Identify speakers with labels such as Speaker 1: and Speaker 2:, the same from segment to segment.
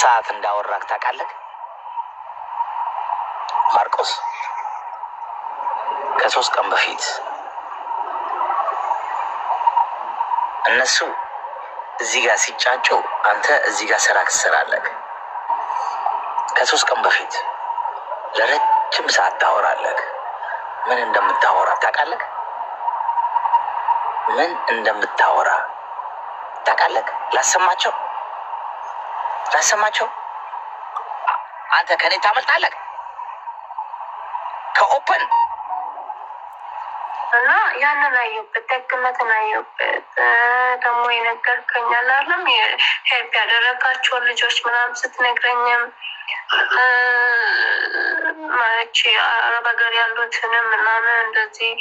Speaker 1: ሰዓት እንዳወራክ ታውቃለህ? ማርቆስ፣ ከ3 ቀን በፊት እነሱ እዚህ ጋር ሲጫጩ አንተ እዚህ ጋር ስራ ትሰራለህ። ከ3 ቀን በፊት ለረጅም ሰዓት ታወራለህ። ምን እንደምታወራ ታውቃለህ? ምን እንደምታወራ ታውቃለህ? ላሰማቸው፣ ላሰማቸው። አንተ ከኔ ታመልጣለህ ከ open
Speaker 2: እና ያንን አየሁበት፣ ደግነትን አየሁበት። ደግሞ የነገርከኝ አለ አይደለም፣ help ያደረጋቸውን ልጆች ምናምን ስትነግረኝም ማለች አረብ ሀገር ያሉትንም ምናምን፣ እንደዚህ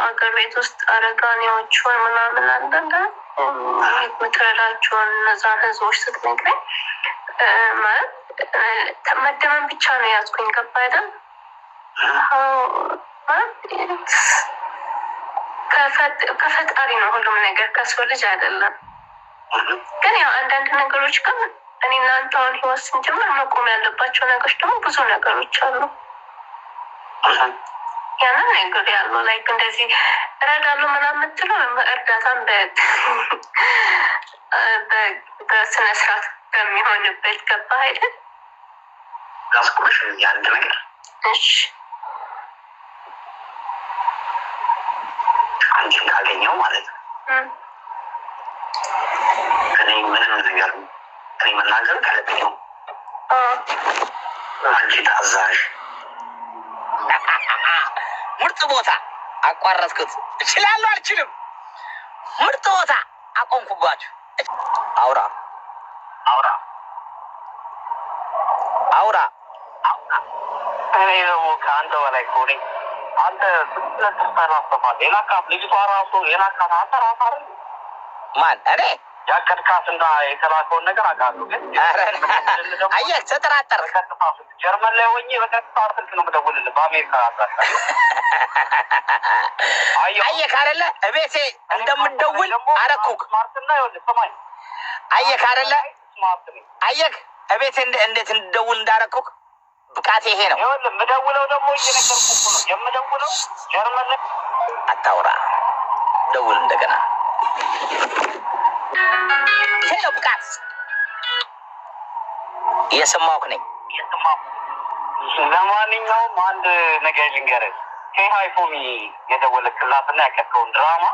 Speaker 2: አገር ቤት ውስጥ አረጋኔዎቹን ምናምን አንዳንድ የምትረዳቸውን እነዛን ህዝቦች ስትነግረኝ ማለት መደመን ብቻ ነው ያዝኩኝ። ገባ አይደል? ማለት ከፈጣሪ ነው ሁሉም ነገር፣ ከሰው ልጅ አይደለም። ግን ያው አንዳንድ ነገሮች ግን እኔ እናንተ አሁን ህይወት ስንጀምር መቆም ያለባቸው ነገሮች ደግሞ ብዙ ነገሮች አሉ። ያንን ነገር ያሉ like እንደዚህ እረዳለሁ ምናምን የምትለው እርዳታን በስነ ስርዓት በሚሆንበት፣ ገባ አይደል?
Speaker 3: ላስቆምሽ የአንድ ነገር።
Speaker 2: እሺ።
Speaker 3: አንቺን ካገኘው ማለት ነው እኔ ምንም ነገር እኔ መናገር ከልቤ ነው። አንቺ ታዛዥ
Speaker 1: ምርጥ ቦታ አቋረጥኩት። እችላለሁ አልችልም። ምርጥ ቦታ አቆምኩባችሁ። አውራ፣
Speaker 3: አውራ፣
Speaker 1: አውራ።
Speaker 3: እኔ ደግሞ ከአንተ በላይ እኮ ነኝ። አንተ ስትለት ትፈላሰፋለህ። የላካት ልጅቷ ራሱ የላካት አንተ ራሱ አይደል?
Speaker 1: ማን? እኔ?
Speaker 3: ያቀድካት እና የተላከውን ነገር አውቃለሁ። ግን
Speaker 1: ኧረ፣ አየህ፣ ተጠራጠርክ።
Speaker 3: በቀጥታ ስልክ ጀርመን ላይ ሆኜ በቀጥታ ስልክ ነው የምደውልልህ በአሜሪካ አድራሻ። አየሁ።
Speaker 1: አየህ አይደለ? እቤቴ እንደምደውል አረኩክ።
Speaker 3: Smart እና ይኸውልህ ስማኝ፣
Speaker 1: አየህ አይደለ?
Speaker 3: Smart ነኝ።
Speaker 1: አየህ እቤቴ እንዴት እንድደውል እንዳረኩክ። ብቃቴ ይሄ ነው።
Speaker 3: ይኸውልህ የምደውለው ደግሞ እየነገርኩህ እኮ ነው የምደውለው ጀርመን ላይ።
Speaker 1: አታውራ፣ ደውል እንደገና። ይሄ ነው ብቃት። እየሰማሁህ ነኝ።
Speaker 3: ለማንኛውም አንድ ነገር ልንገርህ። Say hi for me። የደወለክላትና ያቀድከውን ድራማ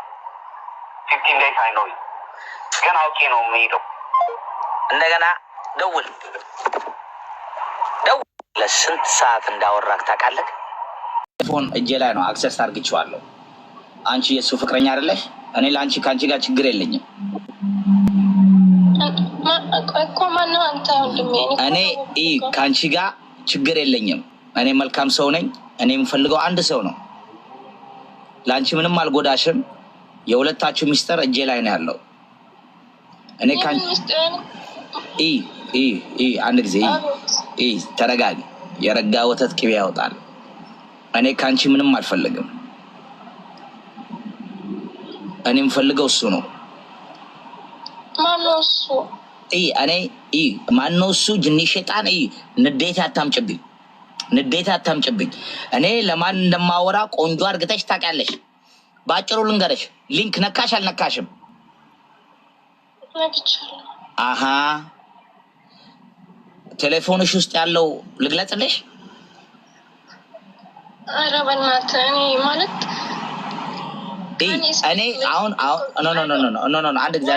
Speaker 3: 15 days I know ግን አውቄ ነው የምሄደው።
Speaker 1: እንደገና ደውል፣ ደውል። ለስንት ሰዓት እንዳወራክ ታውቃለህ? ፎን እጄ ላይ ነው፣ access አድርግቼዋለሁ። አንቺ የእሱ ፍቅረኛ አይደለሽ? እኔ ለአንቺ ከአንቺ ጋር ችግር የለኝም።
Speaker 2: እኮ ማነው አንተ ወንድሜ? እኔ
Speaker 1: እኔ ከአንቺ ጋር ችግር የለኝም። እኔ መልካም ሰው ነኝ። እኔ የምፈልገው አንድ ሰው ነው። ለአንቺ ምንም አልጎዳሽም። የሁለታችሁ ሚስጥር እጄ ላይ ነው ያለው። እኔ ከአንቺ ኢ ኢ ኢ አንድ ጊዜ ኢ ኢ ተረጋጊ። የረጋ ወተት ቅቤ ያወጣል። እኔ ከአንቺ ምንም አልፈልግም። እኔ የምፈልገው እሱ ነው።
Speaker 2: ማነው እሱ?
Speaker 1: እኔ ማነው እሱ? ጅኒ ሸጣን። ንዴት አታምጭብኝ፣ ንዴት አታምጭብኝ። እኔ ለማን እንደማወራ ቆንጆ አርግተሽ ታውቂያለሽ። በአጭሩ ልንገረሽ፣ link ነካሽ አልነካሽም?
Speaker 2: ነክቻለሁ።
Speaker 1: አሀ፣ ቴሌፎንሽ ውስጥ ያለው ልግለጽልሽ።
Speaker 2: ኧረ በእናትህ እኔ ማለት
Speaker 1: እኔ አሁን አሁን no, no, no, no, no, no, አንድ ጊዜ፣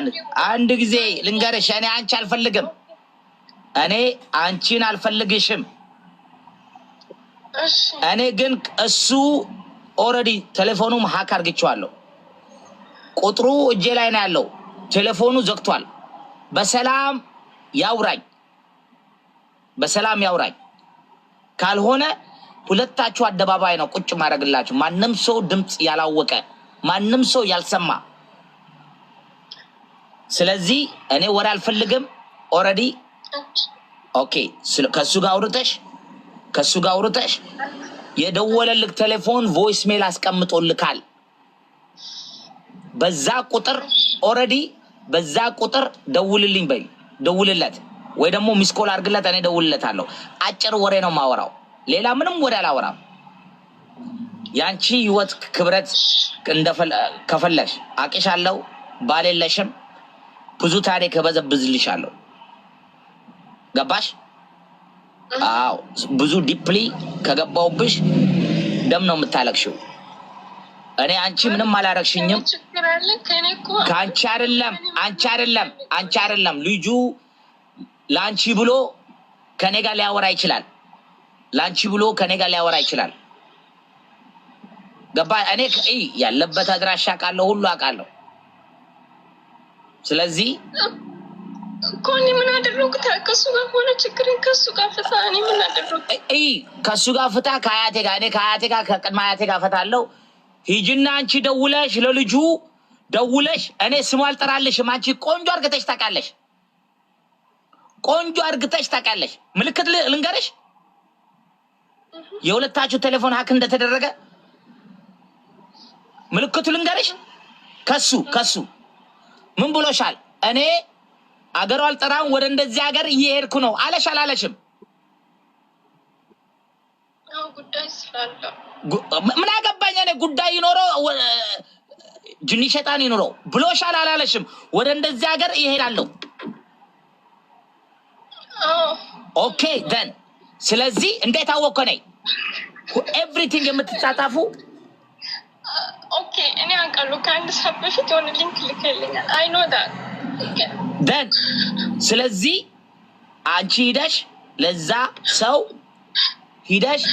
Speaker 1: አንድ ጊዜ ልንገርሽ። እኔ አንቺ አልፈልግም። እኔ አንቺን አልፈልግሽም።
Speaker 2: እሺ።
Speaker 1: እኔ ግን እሱ already ቴሌፎኑም hack አርግቼዋለሁ። ቁጥሩ እጄ ላይ ነው ያለው። ቴሌፎኑ ዘግቷል። በሰላም ያውራኝ፣ በሰላም ያውራኝ። ካልሆነ ሁለታችሁ አደባባይ ነው ቁጭ ማድረግላችሁ። ማንም ሰው ድምፅ ያላወቀ፣ ማንም ሰው ያልሰማ። ስለዚህ እኔ ወሬ አልፈልግም። Already okay። ከእሱ ጋር አውርተሽ የደወለልክ ቴሌፎን voice mail አስቀምጦልካል። በዛ ቁጥር already በዛ ቁጥር ደውልልኝ በይ፣ ደውልለት። ወይ ደግሞ missed call አድርግለት፣ እኔ ደውልለታለሁ። አጭር ወሬ ነው የማወራው፣ ሌላ ምንም ወሬ አላወራም። ያንቺ ህይወት ክብረት ከፈለሽ አቅሻለሁ፣ ባሌለሽም ብዙ ታሪክ እበዘብዝልሻለሁ። ገባሽ? አዎ፣ ብዙ deeply ከገባውብሽ ደም ነው የምታለቅሽው። እኔ አንቺ ምንም አላረግሽኝም።
Speaker 2: ችግር አለ ከእኔ እኮ
Speaker 1: ከአንቺ አይደለም፣ አንቺ አይደለም፣ አንቺ አይደለም። ልጁ ለአንቺ ብሎ ከኔ ጋር ሊያወራ ይችላል። ለአንቺ ብሎ ከኔ ጋር ሊያወራ ይችላል። ገባ? እኔ ያለበት አድራሻ አውቃለሁ፣ ሁሉ አውቃለሁ። ስለዚህ
Speaker 2: እኮ እኔ ምን አደረኩት? ከእሱ ጋር ሆነ ችግርን ከእሱ ጋር ፍታ። እኔ ምን አደረኩት?
Speaker 1: ከእሱ ጋር ፍታ፣ ከአያቴ ጋር፣ እኔ ከአያቴ ጋር ከቅድመ አያቴ ጋር ፈታለሁ። ሂጂና አንቺ ደውለሽ ለልጁ ደውለሽ፣ እኔ ስሙ አልጠራልሽም። አንቺ ቆንጆ አርግተሽ ታውቃለሽ፣ ቆንጆ አርግተሽ ታውቃለሽ። ምልክት ልንገርሽ፣ የሁለታችሁ ቴሌፎን hack እንደተደረገ ምልክቱ ልንገርሽ። ከሱ ምን ብሎሻል? እኔ አገሩ አልጠራም፣ ወደ እንደዚህ ሀገር እየሄድኩ ነው አለሽ አላለሽም?
Speaker 2: ጉዳይ ስላለው።
Speaker 1: ምን አገባኝ እኔ፣ ጉዳይ ይኖረው ጅኒ ሸጣን ይኖረው፣ ብሎሻል አላለሽም? ወደ እንደዚህ ሀገር እሄዳለሁ። Okay then፣ ስለዚህ እንዴት አወቅኩ እኔ everything የምትጻጻፉ?
Speaker 2: Okay፣ እኔ አውቃለሁ። ከአንድ ሰዓት በፊት የሆነ link ልከልኛል። I know that።
Speaker 1: Then ስለዚህ አንቺ ሂደሽ ለዛ ሰው ሂደሽ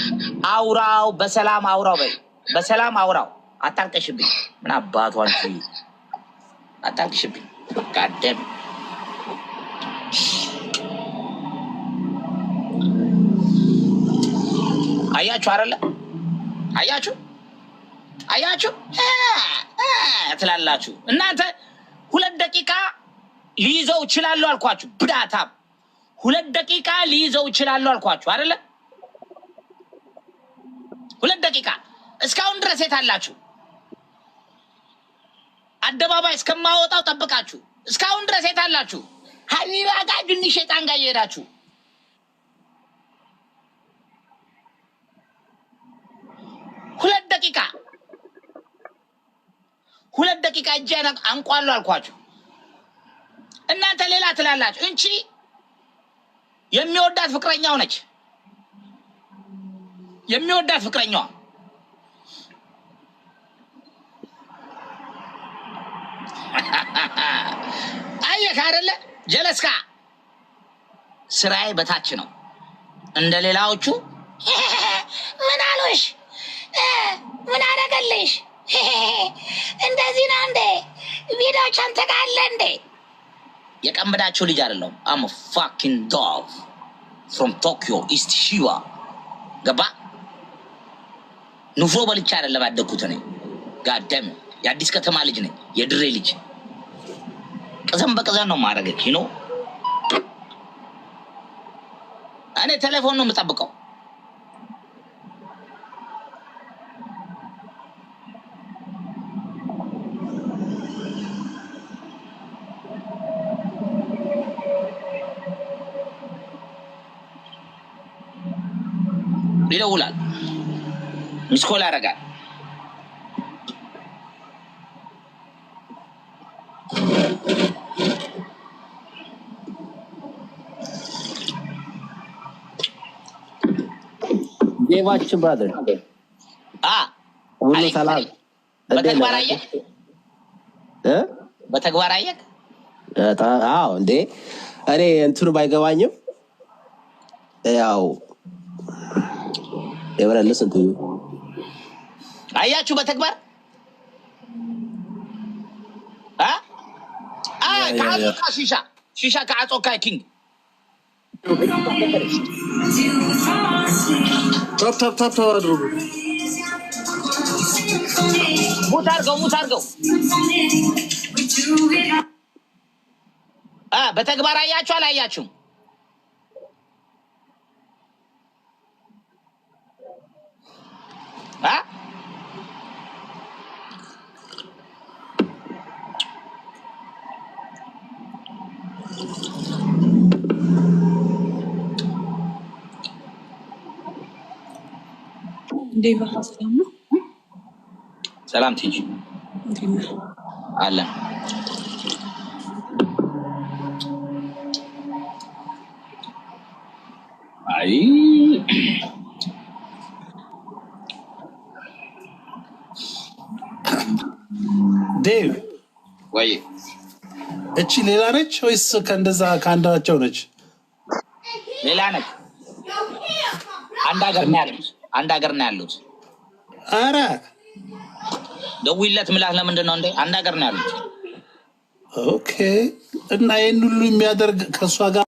Speaker 1: አውራው፣ በሰላም አውራው በይ፣ በሰላም አውራው። አታልቀሽብኝ። ምን አባቱ አንቺ አታልቅሽብኝ። ጋደም አያችሁ አይደለ? አያችሁ፣ አያችሁ ትላላችሁ እናንተ። 2 ደቂቃ ሊይዘው እችላለሁ አልኳችሁ። ብዳታም 2 ደቂቃ ሊይዘው እችላለሁ አልኳችሁ አይደለ? 2 ደቂቃ እስካሁን ድረስ የት አላችሁ? አደባባይ እስከማወጣው ጠብቃችሁ እስካሁን ድረስ የት አላችሁ? ሀቢባ ጋር ጅኒ ሸጣን ጋር እየሄዳችሁ 2 ደቂቃ፣ 2 ደቂቃ እጄን አንቋለሁ አልኳችሁ። እናንተ ሌላ ትላላችሁ። እንቺ የሚወዳት ፍቅረኛው ነች። የሚወዳት ፍቅረኛዋ አየህ አይደለ? ጀለስካ ስራዬ በታች ነው። እንደ ሌላዎቹ ምን አሉሽ? ምን አደረገልሽ? እንደዚህ ነው እንዴ? ቪዲዮች አንተ ጋር አለ እንዴ? የቀምዳቸው ልጅ አይደለሁም። I'm fucking dog from Tokyo East ሺዋ፣ ገባ? ንፍሮ በልቻ አይደለም ያደግኩት እኔ። ጋደም የአዲስ ከተማ ልጅ ነኝ፣ የድሬ ልጅ። ቅዘን በቅዘን ነው ማድረግ። እኔ ቴሌፎን ነው የምጠብቀው። ይደውላል፣ missed call ያደርጋል።
Speaker 4: ዴቫችን brother
Speaker 1: አ
Speaker 4: ሁሉ ሰላም?
Speaker 1: በተግባር አየህ?
Speaker 4: እ?
Speaker 1: በተግባር አየህ?
Speaker 4: አዎ እንዴ፣ እኔ እንትኑ ባይገባኝም ያው የበረልስ እንትኑ
Speaker 1: አያችሁ በተግባር አ አ ከአጾካ ሺሻ ሺሻ ከአጾካ ኪንግ።
Speaker 5: Tap tap tap tap አድርጉ።
Speaker 1: Mute አድርገው፣ mute አድርገው። በተግባር አያችሁ አላያችሁም? አ
Speaker 6: ዴቫ፣ ሰላም ነው?
Speaker 1: ሰላም ቲጂ።
Speaker 6: እንዴት ነህ?
Speaker 1: አለን። አይ።
Speaker 5: ዴቭ።
Speaker 1: ወይ።
Speaker 5: እቺ ሌላ ነች ወይስ ከእንደዛ ከአንዳቸው ነች?
Speaker 1: ሌላ ነች። አንድ ሀገር ነው ያሉት። አንድ ሀገር ነው ያሉት።
Speaker 5: አረ።
Speaker 1: ደውይለት ምላት ለምንድን ነው እንዴ? አንድ ሀገር ነው ያሉት።
Speaker 5: Okay። እና ይህን ሁሉ የሚያደርግ ከእሷ ጋር